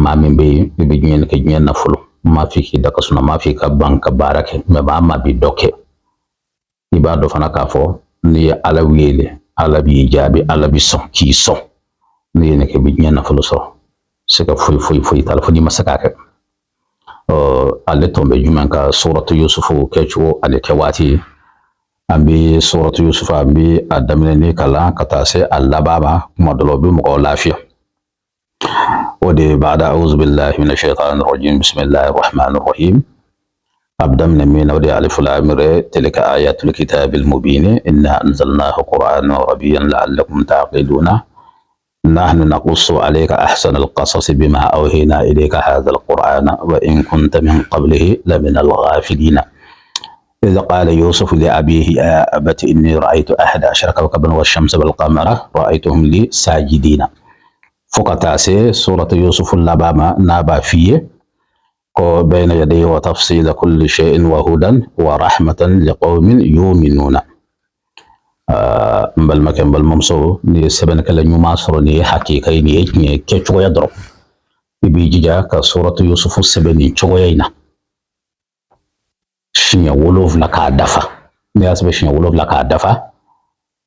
Maa min bɛ yen, i bɛ diɲɛ kɛ, diɲɛ nafolo, n m'a f'i k'i da ka sunɔgɔ, n m'a f'i ka ban ka baara kɛ, mɛ maa maa bi dɔ kɛ, i b'a dɔn fana k'a fɔ n'i ye Ala wele, Ala b'i jaabi, Ala b'i sɔn k'i sɔn. N'i ye nin kɛ, i bɛ diɲɛ nafolo sɔrɔ, se ka foyi foyi foyi t'a la fo n'i ma se k'a kɛ. Ale tɔn bɛ jumɛn ka suratu Yusufu kɛcogo ale kɛ waati? An bɛ suratu Yusufu, an bɛ a daminɛ ni kalan ka taa se a laban ma. Kuma dɔ la, o bɛ mɔgɔw lafiya. O de ba'da a'udhu billahi minash shaitanir rajim, bismillahir rahmanir rahim. A bɛ daminɛ min na, o de ye alif lam ra, tilka ayatul kitabil mubin, inna anzalnahu qur'anan arabiyyan la'allakum ta'qiluna, نحن نقص عليك أحسن القصص بما أوحينا إليك هذا القرآن وإن كنت من قبله لمن الغافلين، إذ قال يوسف لأبيه يا أبت إني رأيت 11 كوكبا والشمس والقمر رأيتهم لي ساجدين، fo ka taa se suratu Yusufu laban ma, n'a b'a f'i ye ko bayna yadayhi wa tafsila kulli shay'in wa hudan wa rahmatan liqawmin yu'minuna. N balimakɛ, n balimamuso, n'i ye sɛbɛnnikɛla ɲuman sɔrɔ, nin ye hakika ye, nin ye tiɲɛ ye kɛcogoya dɔrɔn. I b'i jija ka suratu Yusufu sɛbɛn nin cogoya in na siɲɛ 7 k'a dafa. N'i y'a sɛbɛn siɲɛ 7 k'a dafa,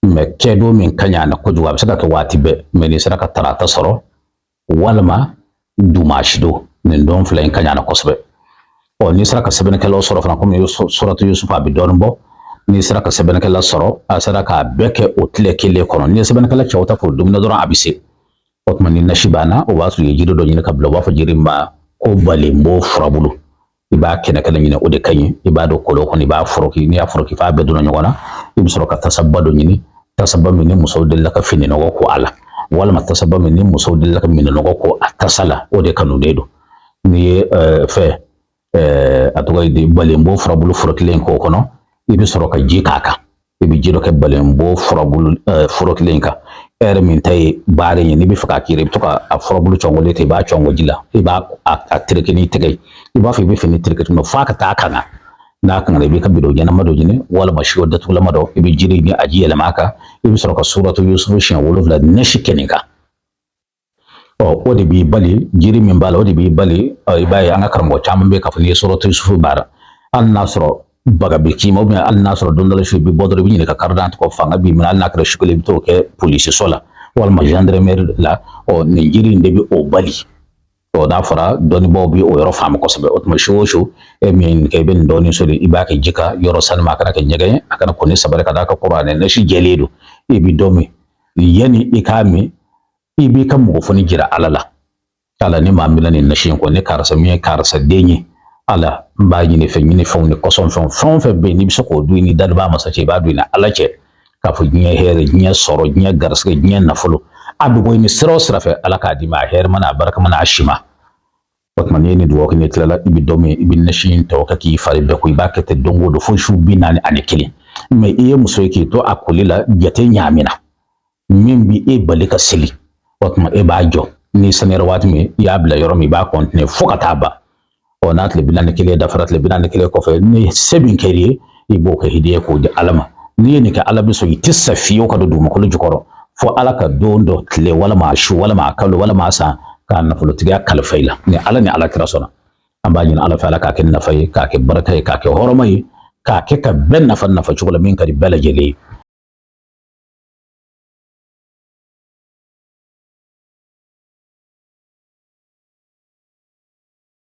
mɛ kɛdon min ka ɲi a na kojugu, a bɛ se ka kɛ waati bɛɛ, mɛ n'i sera ka tarata sɔrɔ walima dumasi don, nin don fila in ka ɲi a na kosɛbɛ. Ɔ, n'i sera ka sɛbɛnnikɛlaw sɔrɔ fana, komi suratu Yusufu a bɛ dɔɔnin bɔ, n'i sera ka sɛbɛnnikɛla sɔrɔ, a sera k'a bɛɛ kɛ o tile kelen kɔnɔ. N'i ye sɛbɛnnikɛla cɛw ta k'o dumuni dɔrɔn, a bɛ se. O tuma, ni nasi banna, o b'a sɔrɔ i ye jiri dɔ ɲini ka bila, u b'a fɔ jiri ma ko balenbo furabulu. I b'a kɛnɛ kɛnɛ ɲini, o de ka ɲi. I b'a don kolon kɔnɔ, i b'a foroki. N'i y'a foroki f'a bɛɛ donna ɲɔgɔn na, i bɛ sɔrɔ ka tasaba dɔ ɲini, tasaba min ni musow delila ka fini nɔgɔ ko a la, walima tasaba min ni musow delila ka minɛn nɔgɔ ko a tasa la, o de kanunen don. N'i ye fɛ, a tɔgɔ ye di, balenbo furabulu forokilen k'o kɔnɔ, i bɛ sɔrɔ ka ji k'a kan. I bɛ ji dɔ kɛ balenbo furabulu forokilen kan. E yɛrɛ min ta ye baara ye, n'i bɛ fɛ k'a k'i yɛrɛ, i bɛ to ka a furabulu cɔngɔlen ten, i b'a cɔngɔ ji la, i b'a a tereke n'i tɛgɛ ye, i b'a fɔ i bɛ fini tereke cogo min, f'a ka taa kanga. N'a kangara, i b'i ka bidon ɲɛnama dɔ ɲini walima siyo datugulama dɔ, i bɛ jiri ni a ji yɛlɛma a kan. I bɛ sɔrɔ ka suratu Yusufu siɲɛ 7 nasi kɛ nin kan. Ɔ, o de b'i bali, jiri min b'a la, o de b'i bali. I b'a ye an ka karamɔgɔ caman bɛ k'a fɔ n'i ye suratu Yusufu baara, hali n'a sɔrɔ baga bɛ k'i ma, hali n'a sɔrɔ don dɔ la su i bɛ bɔ dɔrɔn, i bɛ ɲinɛ ka carte d'identité kɔ, fanga b'i minɛ, hali n'a kɛra su kelen, i bɛ t'o kɛ polisiso la walima gendarmerie la. Ɔ, nin jiri in de bɛ o bali. Ɔ, n'a fɔra dɔnnibaaw bɛ o yɔrɔ faamu kosɛbɛ. O tuma, su o su, e min kɛ, i bɛ nin dɔɔnin soli, i b'a kɛ ji kan yɔrɔ sanuma, a kana kɛ ɲɛgɛn ye, a kana ko ni sabali ka d'a ka kuranɛ nasi jɛlen don. I bɛ dɔ min, yanni i k'a min, i b'i ka mɔgɔ jira Ala la. Ala, ni maa min nin nasi in kɔ, ne karisa min ye karisa den ye, Ala, n b'a ɲini fɛ, ɲini fɛnw ni kɔsɔn fɛnw, fɛn o fɛn bɛ yen n'i bɛ se k'o dun i ni daliba masa cɛ, i b'a dun i ni Ala cɛ, k'a fɔ diɲɛ hɛrɛ, diɲɛ sɔrɔ, diɲɛ garisɛgɛ, diɲɛ nafolo, a bɛ bɔ i ni sira o sira fɛ, Ala k'a d'i ma, a hɛrɛ mana, a barika mana, a si ma. O tuma, n'i ye nin dugawu kɛ, n'i tilala, i bɛ dɔ min, i bɛ nasi in tɔ kɛ k'i fari bɛɛ ko. I b'a kɛ ten don o don fo su 41. Mɛ i ye muso ye k'i to a koli la, jate ɲaamina min bi e bali ka seli, o tuma e b'a jɔ. N'i sanuyara waati min, i y'a bila yɔrɔ min, i b'a kɔntine fo ka taa ban. Ɔ, n'a tile 41 dafara, tile 41 kɔfɛ, ni se min kɛr'i ye, i b'o kɛ hidiya k'o di Ala ma. N'i ye nin kɛ, Ala bɛ sɔn. I tɛ sa fiyewu ka don dugumakolo jukɔrɔ fo Ala ka don dɔ tile walima a su walima a kalo walima a san k'a nafolotigiya kalifa i la, ni Ala ni Ala kira sɔnna. An b'a ɲini Ala fɛ, Ala k'a kɛ nafa ye, k'a kɛ barika ye, k'a kɛ hɔrɔma ye, k'a kɛ ka bɛɛ nafa nafa cogo la min ka di bɛɛ lajɛlen ye.